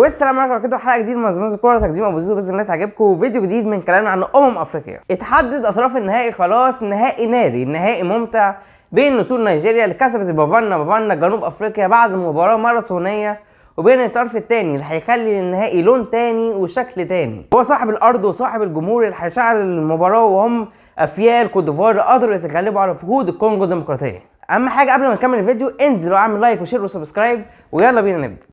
والسلام عليكم كده، حلقة جديدة من زميز الكوره، تقديم ابو زيزو. باذن الله تعجبكم. فيديو جديد من كلامنا عن افريقيا. اتحدد اطراف النهائي خلاص، نهائي ناري، نهائي ممتع بين نسور نيجيريا اللي كسبت بافانا جنوب افريقيا بعد مباراة ماراثونيه، وبين الطرف الثاني اللي هيخلي النهائي لون تاني وشكل تاني، هو صاحب الارض وصاحب الجمهور اللي هيشعل المباراة، وهم افيال كوت ديفوار قدروا يتغلبوا على فهود الكونغو الديمقراطية. اهم حاجة قبل ما نكمل الفيديو، انزل واعمل like و share و subscribe، ويلا بينا نبدا.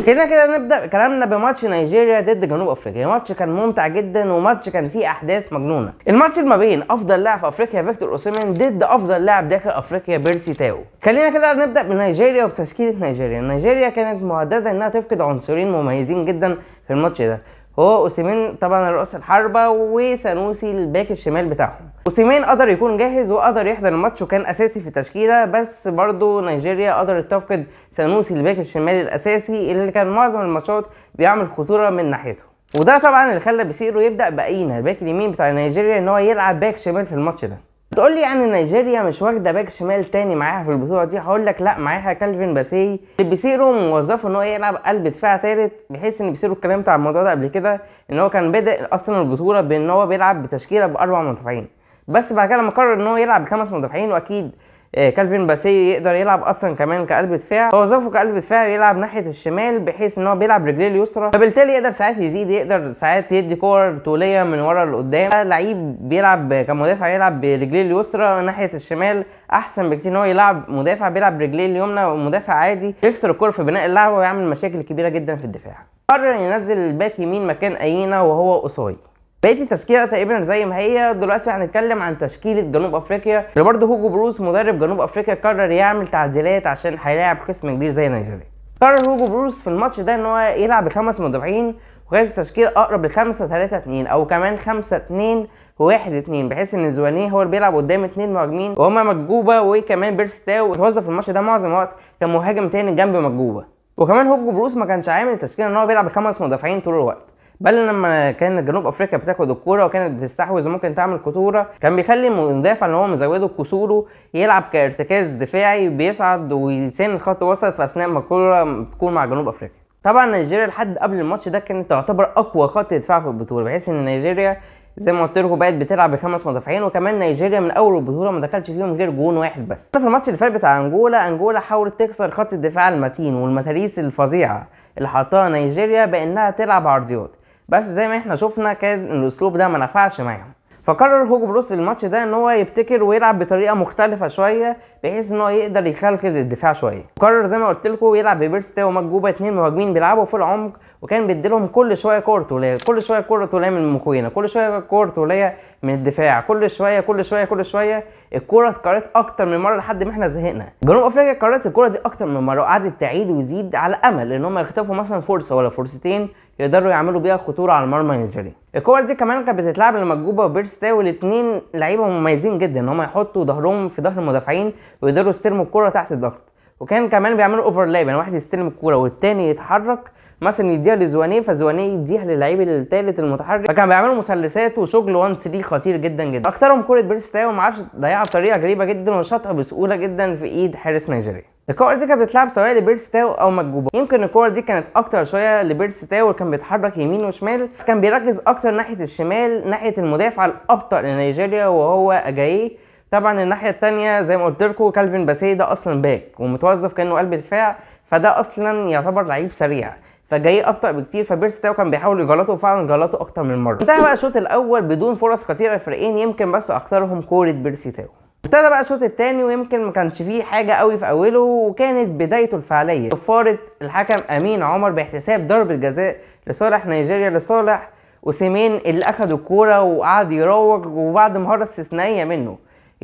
خلينا كده نبدا كلامنا بماتش نيجيريا ضد جنوب افريقيا. ماتش كان ممتع جدا وماتش كان فيه احداث مجنونة. الماتش ما بين افضل لاعب في افريقيا فيكتور اوسيمين ضد افضل لاعب داخل افريقيا بيرسي تاو. خلينا كده نبدا بنيجيريا وبتشكيله نيجيريا. نيجيريا كانت مهددة انها تفقد عنصرين مميزين جدا في الماتش ده، هو اوسيمين طبعا رأس الحربة وسانوسي الباك الشمال بتاعهم. اوسيمين قدر يكون جاهز وقدر يحضر الماتش وكان اساسي في التشكيلة، بس برضو نيجيريا قدرت تفقد سانوسي الباك الشمال الاساسي اللي كان معظم الماتشات بيعمل خطورة من ناحيته، وده طبعا اللي خلى بيسيرو يبدا باينا الباك اليمين بتاع نيجيريا ان هو يلعب باك شمال في الماتش ده. تقول لي يعني نيجيريا مش واخده باك شمال تاني معاها في البطولة دي؟ هقول لك لا، معاها كالفين باسي اللي بيسيرو موظفة ان هو يلعب قلب دفاع ثالث، بحيث ان بيسيرو اتكلمت عن الموضوع ده قبل كده ان هو كان بادئ اصلا البطولة بان هو بيلعب بتشكيله باربع مدافعين، بس بعد كده لما قرر ان هو يلعب بخمس مدافعين، واكيد كالفين باسي يقدر يلعب اصلا كمان كقلب دفاع، فوظفه كقلب دفاع يلعب ناحية الشمال، بحيث ان هو بيلعب رجليه اليسرى، فبالتالي يقدر ساعات يزيد، يقدر ساعات يدي كور طوليه من ورا لقدام. لعيب بيلعب كمدافع يلعب برجليه اليسرى ناحية الشمال احسن بكتير ان هو يلعب مدافع بيلعب برجليه اليمنى ومدافع عادي يكسر الكورة في بناء اللعبة ويعمل مشاكل كبيرة جدا في الدفاع. قرر ينزل الباك يمين مكان اينا وهو اوساي. بقية التشكيلة تقريبا زي ما هي. دلوقتي هنتكلم عن تشكيله جنوب افريقيا، اللي برضه هوجو بروس مدرب جنوب افريقيا قرر يعمل تعديلات عشان هيلاعب خصم كبير زي نيجيريا. قرر هوجو بروس في الماتش ده ان هو يلعب بخمس مدافعين، وكانت التشكيلة اقرب ل 5-3-2 او كمان 5-2-1-2، بحيث ان زوانيه هو اللي بيلعب قدام اثنين مهاجمين وهما مجوبه وكمان بيرسي تاو، اتوظف في الماتش ده معظم الوقت كمهاجم تاني جنب مجوبه. وكمان هوجو بروس ما كانش عامل تشكيله ان هو بيلعب بخمس مدافعين طول الوقت، بل لما كانت جنوب افريقيا بتاخد الكورة وكانت بتستحوذ وممكن تعمل خطورة، كان بيخلي المدافع اللي هو مزوده كسوره يلعب كارتكاز دفاعي، بيصعد ويساند خط وسط في اثناء ما الكورة بتكون مع جنوب افريقيا. طبعا نيجيريا لحد قبل الماتش ده كانت تعتبر اقوى خط دفاع في البطولة، بحيث ان نيجيريا زي ما قلت لكم بقت بتلعب بخمس مدافعين، وكمان نيجيريا من اول البطولة ما دخلش فيهم غير جون واحد بس. في الماتش اللي فات بتاع انجولا، انجولا حاولت تكسر خط الدفاع المتين والمتاريس الفظيعة اللي حطها نيجيريا بانها تلعب عرضيات، بس زي ما احنا شفنا كان الاسلوب ده ما نفعش معاهم. فقرر هوجو بروس الماتش ده ان هو يبتكر ويلعب بطريقة مختلفة شوية، بحيث ان هو يقدر يخلخل الدفاع شوية. قرر زي ما قلت لكم يلعب ببيرسي تاو ومجوبه، اتنين مهاجمين بيلعبوا في العمق، وكان بيديلهم كل شوية كورة طوليه، كل شوية كورة طوليه من موكوينا، كل شوية كورة طوليه من الدفاع، كل شوية كل شوية كل شوية. الكورة اتكررت اكتر من مرة لحد ما احنا زهقنا. جنوب افريقيا كررت الكورة دي اكتر من مرة وقعدت تعيد وتزيد على امل ان هم يخطفوا مثلا فرصة ولا فرصتين يقدروا يعملوا بيها خطورة على المرمى النيجيري. الكور دي كمان كانت بتتلعب لمجوبه وبيرسي تاو، الاثنين لعيبة مميزين جدا ان هم يحطوا ظهرهم في ظهر المدافعين ويقدروا يستلموا الكورة تحت الضغط، وكان كمان بيعملوا overlap، يعني واحد يستلم الكورة والتاني يتحرك مثلا يديها لزوانيه، فزوانيه يديها للعيب الثالث المتحرك، فكان بيعملوا مثلثات وشغل 1-3 خطير جدا جدا. اكترهم كورة بيرسي تاو ما عرفش ضيعها بطريقة غريبة جدا وشاطها بسهولة جدا في ايد حارس نيجيريا. الكور دي كانت بتتلعب سواء لبيرسي تاو او مجوبه، يمكن الكور دي كانت اكتر شوية لبيرسي تاو، كان بيتحرك يمين وشمال، بس كان بيركز اكتر ناحية الشمال ناحية المدافع الابطا لنيجيريا وهو اجاييه. طبعا الناحية الثانية زي ما قلت لكم كالفين باسي ده اصلا باك ومتوظف كانه قلب دفاع، فده اصلا يعتبر لعيب سريع، فجاي ابطا بكتير، فبيرسي تاو كان بيحاول يغلطه وفعلا غلطه اكتر من مرة. انتهى بقى الشوط الاول بدون فرص خطيرة للفريقين، يمكن بس اكترهم كورة بيرسي تاو. ابتدى بقى الشوط الثاني ويمكن ما كانش فيه حاجة قوي في اوله، وكانت بدايته الفعالية صفارة الحكم امين عمر باحتساب ضربه جزاء لصالح نيجيريا لصالح اوسيمين اللي اخذ الكورة وقعد يراوغ، وبعد مهارة استثنائية منه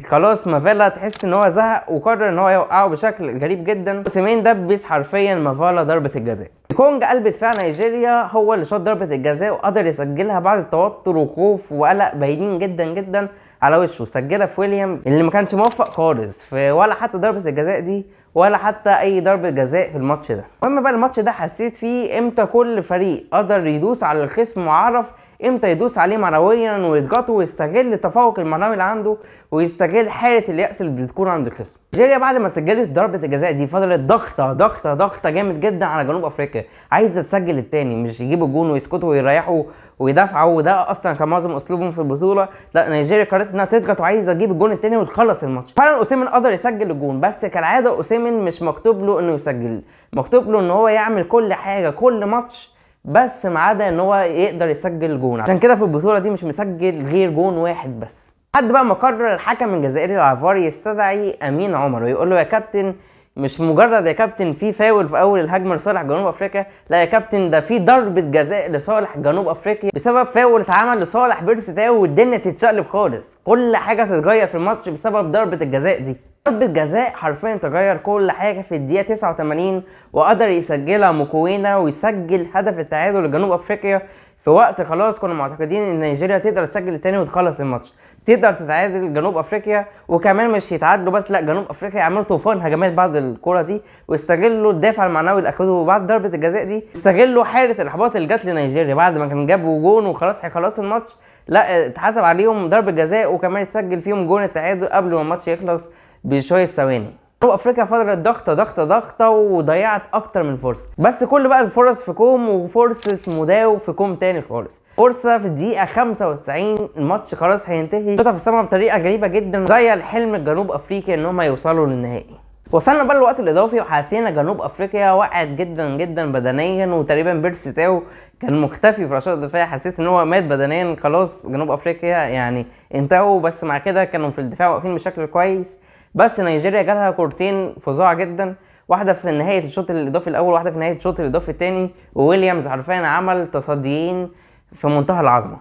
خلاص مافيلا تحس ان هو زهق وقرر ان هو يوقعه بشكل غريب جدا. اوسيمين دبس حرفيا مافالا ضربه الجزاء. كونج قلب دفاع نيجيريا هو اللي شاط ضربه الجزاء وقدر يسجلها بعد توتر وخوف وقلق باينين جدا جدا على وشه. سجلها في ويليامز اللي ما كانش موفق خالص في ولا حتى ضربه الجزاء دي ولا حتى اي ضربه جزاء في الماتش ده. المهم بقى الماتش ده حسيت فيه امتى كل فريق قدر يدوس على الخصم وعرف امتى يدوس عليه معنويا ويضغطه ويستغل التفوق المعنوي اللي عنده ويستغل حاله اليأس اللي بتكون عند الخصم. نيجيريا بعد ما سجلت ضربه الجزاء دي فضلت ضغطه ضغطه ضغطه جامد جدا على جنوب افريقيا، عايزه تسجل التاني، مش يجيبوا الجون ويسكتوا ويريحوا ويدافعوا، وده اصلا كان معظم اسلوبهم في البطولة. لا، نيجيريا قررت انها تضغط وعايزه تجيب الجون التاني وتخلص الماتش. فعلا اوسيمين قدر يسجل الجون، بس كالعادة اوسيمين مش مكتوب له انه يسجل، مكتوب له ان هو يعمل كل حاجة كل ماتش، بس ما عدا ان هو يقدر يسجل جون. عشان كده في البطولة دي مش مسجل غير جون واحد بس. لحد بقى ما قرر الحكم الجزائري العفاري يستدعي امين عمر ويقول له يا كابتن، مش مجرد يا كابتن في فاول في اول الهجمة لصالح جنوب افريقيا، لا يا كابتن ده في ضربه جزاء لصالح جنوب افريقيا بسبب فاول اتعمل لصالح بيرسي تاو، والدنيا تتشقلب خالص، كل حاجة تتغير في الماتش بسبب ضربه الجزاء دي. ضربة جزاء حرفيا تغير كل حاجة في الدقيقة 89، وقدر يسجلها موكوينا ويسجل هدف التعادل لجنوب افريقيا في وقت خلاص كنا معتقدين ان نيجيريا تقدر تسجل التاني وتخلص الماتش، تقدر تتعادل جنوب افريقيا، وكمان مش يتعادلوا بس، لا جنوب افريقيا يعملوا طوفان هجمات بعد الكرة دي ويستغلوا الدافع المعنوي اللي اخدوه بعد ضربة الجزاء دي، استغلوا حالة الاحباط اللي جت لنيجيريا بعد ما كان جابوا جون وخلاص هيخلصوا الماتش، لا اتحسب عليهم ضربة جزاء وكمان اتسجل فيهم جون التعادل قبل ما الماتش يخلص بشوية ثواني. جنوب افريقيا فضلت ضغطه ضغطه ضغطه وضيعت اكتر من فرصة، بس كل بقى الفرص في كوم وفرصه موداو في كوم تاني خالص. فرصة في الدقيقة 95 الماتش خلاص هينتهي، شوطها في السما بطريقة غريبة جدا، ضيع الحلم الجنوب افريقي ان هم يوصلوا للنهائي. وصلنا بقى للوقت الاضافي وحسينا جنوب افريقيا وقعت جدا جدا بدنيا، وتقريبا بيرسي تاو كان مختفي في رشاقه الدفاع، حسيت ان هو مات بدنيا خلاص، جنوب افريقيا يعني انتهوا، بس مع كده كانوا في الدفاع واقفين بشكل كويس. بس نيجيريا جالها كورتين فظاع جدا، واحدة في نهاية الشوط الاضافي الاول واحدة في نهاية الشوط الاضافي الثاني، وويليامز حرفيا عمل تصديين في منتهى العظمة.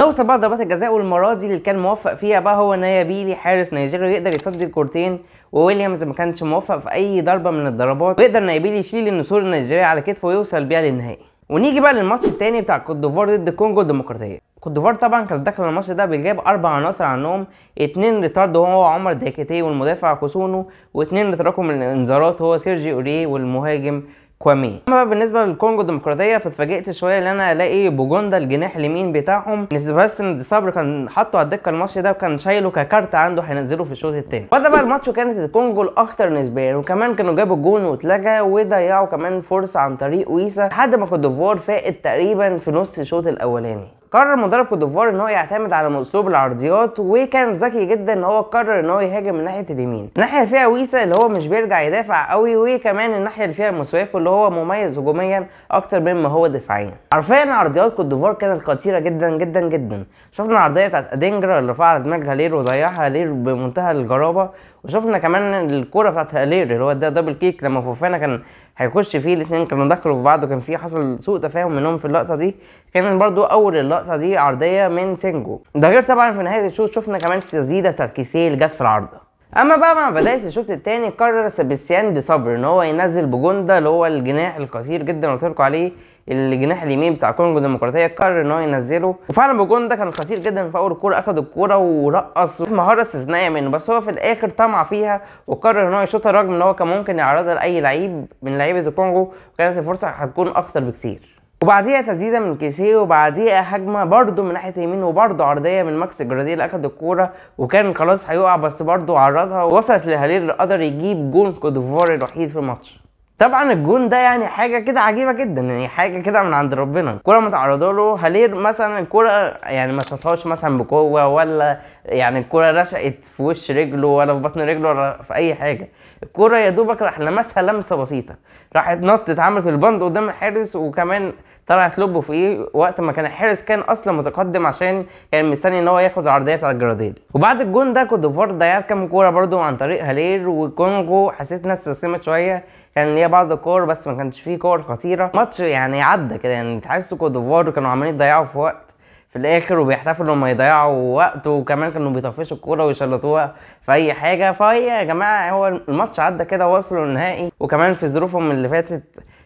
نوصل بقى ضربات الجزاء، والمرة دي اللي كان موفق فيها بقى هو نيابيلي حارس نيجيريا، يقدر يصدي الكورتين، وويليامز ما كانش موفق في اي ضربه من الضربات، ويقدر نيابيلي يشيل النسور النيجيريه على كتفه ويوصل بيها للنهائي. ونيجي بقى للماتش الثاني بتاع كوت ديفوار ضد الكونجو الديمقراطية. كوت ديفوار طبعا كانت داخله الماتش ده بيجاب 4 عناصر عنهم، 2 اللي طردوا هو عمر دياكيتي والمدافع كوسونو، و2 اللي تراكم من الانذارات هو سيرجي اوريه والمهاجم كوامي. اما بالنسبة للكونجو الديمقراطية فاتفاجئت شوية ان انا الاقي بوجوندا الجناح اليمين بتاعهم، بس ان صبر كان حاطه على الدكة الماتش ده وكان شايله ككارت عنده هينزله في الشوط الثاني. بدا بقى الماتش وكانت الكونجو الاخطر نسبيا، وكمان كانوا جابوا الجون واتلغى وضيعوا كمان فرصة عن طريق ويسا، لحد ما كوت ديفوار فاقت تقريبا في نص الشوط الاولاني. قرر مدرب كوت ديفوار ان هو يعتمد على اسلوب العرضيات، وكان ذكي جدا ان هو قرر ان هو يهاجم من ناحية اليمين، الناحية اللي فيها ويسا اللي هو مش بيرجع يدافع قوي، وكمان الناحية اللي فيها موسواكو اللي هو مميز هجوميا اكتر مما هو دفاعيا. حرفيا عرضيات كوت ديفوار كانت خطيرة جدا جدا جدا. شفنا العرضية بتاعت ادينجرا اللي رفعها على دماغ هالير وضيعها هالير بمنتهى الجرابه، وشفنا كمان الكورة بتاعت هالير اللي هو ده double kick لما فوفانا كان هيخش فيه، الاثنين كانوا دخلوا في بعض وكان في حصل سوء تفاهم منهم في اللقطة دي. كان برضو اول اللقطة دي عرضية من سينجو. ده غير طبعا في نهاية الشوط شفنا كمان تسديده بتاعت كيسيه اللي جت في العارضة. اما بقى مع بداية الشوط الثاني قرر سيباستيان دي صبر ان هو ينزل بوجوندا اللي هو الجناح القصير جدا اللي قلت لكم عليه، الجناح اليمين بتاع كونجو الديمقراطية، قرر ان هو ينزله، وفعلا بوجوندا كان خطير جدا في اول الكورة، اخد الكورة ورقص مهارة استثنائية منه، بس هو في الاخر طمع فيها وقرر ان هو يشوطها رغم ان هو كان ممكن يعرضها لاي لعيب من لعيبة الكونجو، وكانت الفرصة هتكون اكتر بكتير. وبعديها تسديده من كيسيه، وبعديها هجمة برده من ناحية اليمين، وبرده عرضية من ماكس جراديل اللي اخد الكورة وكان خلاص هيقع بس برده عرضها ووصلت لهالير اللي قدر يجيب جون كوت ديفوار الوحيد في الماتش. طبعا الجون ده يعني حاجة كده عجيبة جدا، يعني حاجة كده من عند ربنا. الكورة متعرضه له هالير مثلا، الكورة يعني ما شاطهاش مثلا بقوة، ولا يعني الكورة رشقت في وش رجله ولا في بطن رجله ولا في اي حاجة، الكورة يا دوبك راح لمسها لمسه بسيطة، راحت نطت عملت البند قدام الحارس، وكمان طلعت لبه في ايه وقت ما كان الحارس كان اصلا متقدم عشان كان مستني ان هو ياخد العرضية بتاعت جراديل. وبعد الجون ده كوت ديفوار ضيعت كام كورة برده عن طريق هالير، والكونجو حسيت انها استسلمت شوية، كان ليها بعض الكور بس ما كانش فيه كور خطيرة. ماتش يعني عدى كده، يعني تحسوا كوت ديفوار كانوا عمالين يضيعوا في وقت في الاخر وبيحتفلوا لما يضيعوا وقت، وكمان كانوا بيطفشوا الكورة ويشلطوها في اي حاجة. فهي يا جماعة هو الماتش عدى كده، وصلوا النهائي، وكمان في ظروفهم اللي فاتت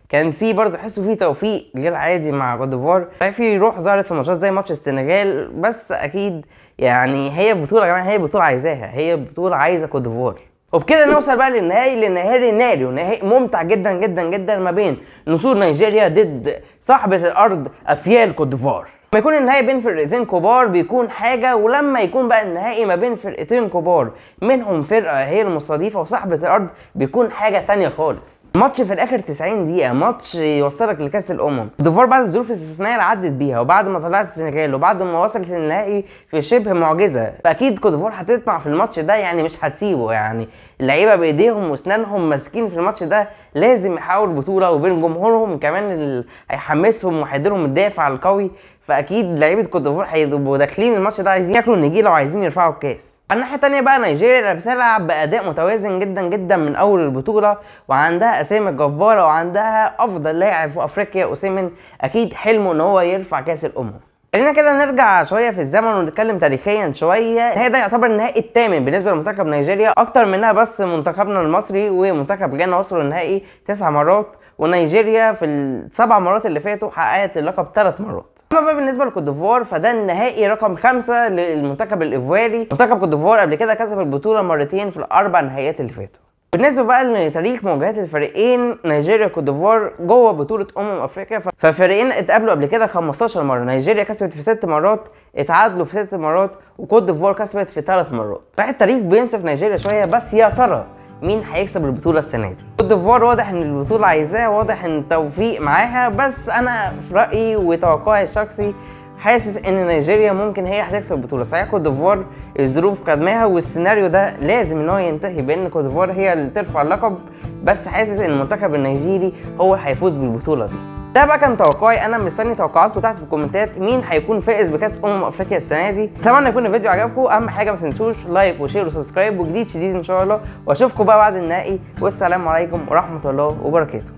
كان في برضه تحسوا فيه توفيق غير عادي مع كوت ديفوار، في روح ظهرت في ماتشات زي ماتش السنغال. بس اكيد يعني هي بطوله يا جماعة، هي بطوله عايزاها، هي بطوله عايزه كوت ديفوار. وبكده نوصل بقى للنهائي، للنهائي الناري، ونهائي ممتع جدا جدا جدا ما بين نسور نيجيريا ضد صاحبة الارض افيال كوت ديفوار. لما يكون النهائي بين فرقتين كبار بيكون حاجة، ولما يكون بقى النهائي ما بين فرقتين كبار منهم فرقه هي المستضيفة وصاحبه الارض بيكون حاجة تانية خالص. ماتش في الاخر 90 دقيقة، ماتش يوصلك لكاس الامم. ديفوار بعد الظروف الاستثنائية اللي عدت بيها، وبعد ما طلعت السنغال، وبعد ما وصلت للنهائي في شبه معجزه، فاكيد كوت ديفوار هتطمع في الماتش ده، يعني مش هتسيبه. يعني اللعيبة بايديهم واسنانهم ماسكين في الماتش ده، لازم يحققوا البطولة، وبين جمهورهم كمان اللي هيحمسهم وهيديلهم الدافع القوي. فاكيد لعيبة كوت ديفوار هيبقوا داخلين الماتش ده عايزين ياكلوا النجيله وعايزين يرفعوا الكاس. على الناحية التانية بقى نيجيريا بتلعب بأداء متوازن جدا جدا من أول البطولة، وعندها أسامي جبارة، وعندها أفضل لاعب في أفريقيا أوسيمين، أكيد حلمه إن هو يرفع كأس الأمم. خلينا كده نرجع شوية في الزمن ونتكلم تاريخيا شوية. النهائي ده يعتبر النهائي الثامن بالنسبة لمنتخب نيجيريا، أكتر منها بس منتخبنا المصري ومنتخب غانا وصلوا النهائي 9 مرات، ونيجيريا في ال7 مرات اللي فاتوا حققت اللقب 3 مرات. اما بقى بالنسبة لكوت ديفوار فده النهائي رقم 5 للمنتخب الايفواري. منتخب كوت ديفوار قبل كده كسب البطولة مرتين في ال4 نهائيات اللي فاتوا. بالنسبة بقى لتاريخ مواجهات الفريقين نيجيريا وكوت ديفوار جوه بطوله افريقيا، فالفريقين اتقابلوا قبل كده 15 مرة. نيجيريا كسبت في 6 مرات، اتعادلوا في 6 مرات، وكوت ديفوار كسبت في 3 مرات. صحيح التاريخ بينصف نيجيريا شوية، بس يا ترى مين هيكسب البطولة السنة دي؟ كوت ديفوار واضح ان البطولة عايزاها، واضح ان التوفيق معاها، بس انا في رايي وتوقعي الشخصي حاسس ان نيجيريا ممكن هي هتكسب البطولة. صحيح كوت ديفوار الظروف خدماها، والسيناريو ده لازم ان هو ينتهي بان كوت ديفوار هي اللي ترفع اللقب، بس حاسس ان المنتخب النيجيري هو اللي هيفوز بالبطولة دي. ده بقى كان توقعي، انا مستني توقعاتكم تحت في الكومنتات، مين هيكون فائز بكاس افريقيا السنة دي. اتمنى يكون الفيديو عجبكم، اهم حاجة ما تنسوش like و share و subscribe، وجديد شديد ان شاء الله، واشوفكم بقى بعد النهائي، والسلام عليكم ورحمة الله وبركاته.